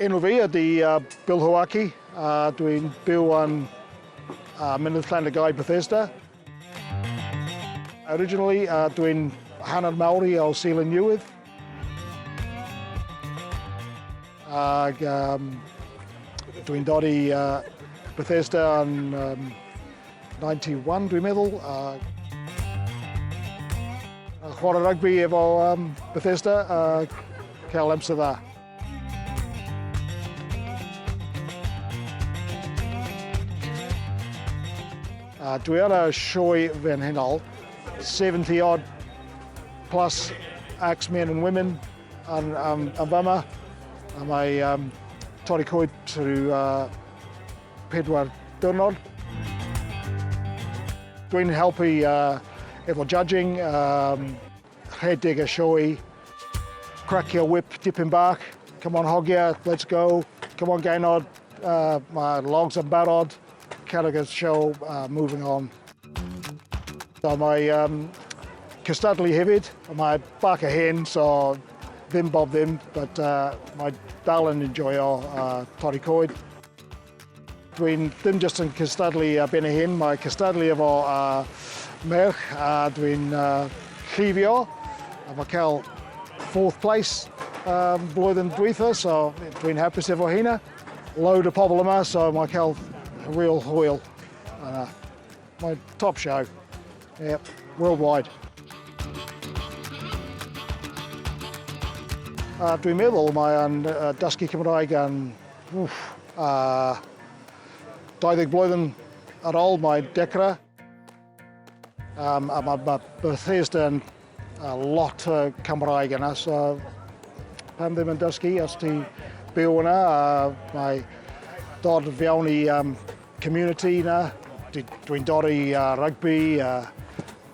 Enw fi ydy Bill Hoaki a dwi'n byw yn Mynydd Llandygai, Bethesda. Originally, dwi'n hanner Maori o Seland Newydd. Ac dwi'n dod i Bethesda yn 91, dwi'n meddwl. A chwarae rygbi efo Bethesda a cael amser dda. A dwi ar y sioe frenhinol, 70 odd plus ex-men and women yn, yn fama. A mae torri coed trwy 4 diwrnod. Dwi'n helpu efo judging, rhedeg y sioe, cracio whip dipyn bach, come on hogia, let's go, come on genod, mae logs yn barod, cadw y show moving on. So mae cystadlu hefyd, mae bach o hen, so ddim bob ddim, but mae dal yn enjoyo torri coed. Dwi'n ddim jyst yn cystadlu ar ben ei hun, mae cystadlu efo merch a dwi'n llifio a mae cael fourth place blwyddyn dwytha, so dwi'n hapus efo hynna. Load o pobl yma, so mae cael real hwyl. Mae'n top show, yep, worldwide. A dwi'n meddwl mae'n dysgu Cymraeg yn wff, 20 blwyddyn ar ôl mae'n dechrau. A mae Bethesda yn lot o Cymraeg yna, so pam ddim yn dysgu os ti byw yna a mae dod fewn i community yna. Dwi'n dod i rugby,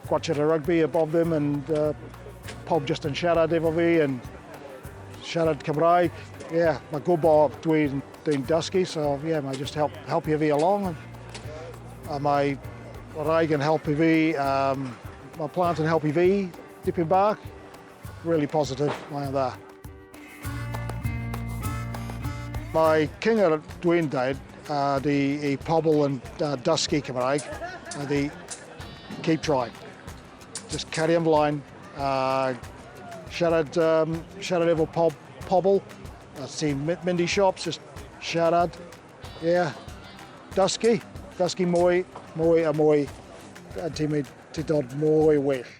gwatchad y rugby a bob ddim, and pob just yn siarad efo fi yn siarad Cymraeg. Yeah, mae gwybod dwi'n dysgu, so yeah, mae just helpu fi along. A mae wraig yn helpu fi, mae plant yn helpu fi, dipyn bach. Really positive, mae'n dda. Mae cyngor dwi'n dweud ydy i pobl yn dysgu Cymraeg ydy keep trying. Just carry ymlaen, siarad efo pobl. Os ti'n mynd i shops, just siarad. Yeah. Dysgu mwy, mwy a mwy, a ti'n mynd, ti dod mwy well.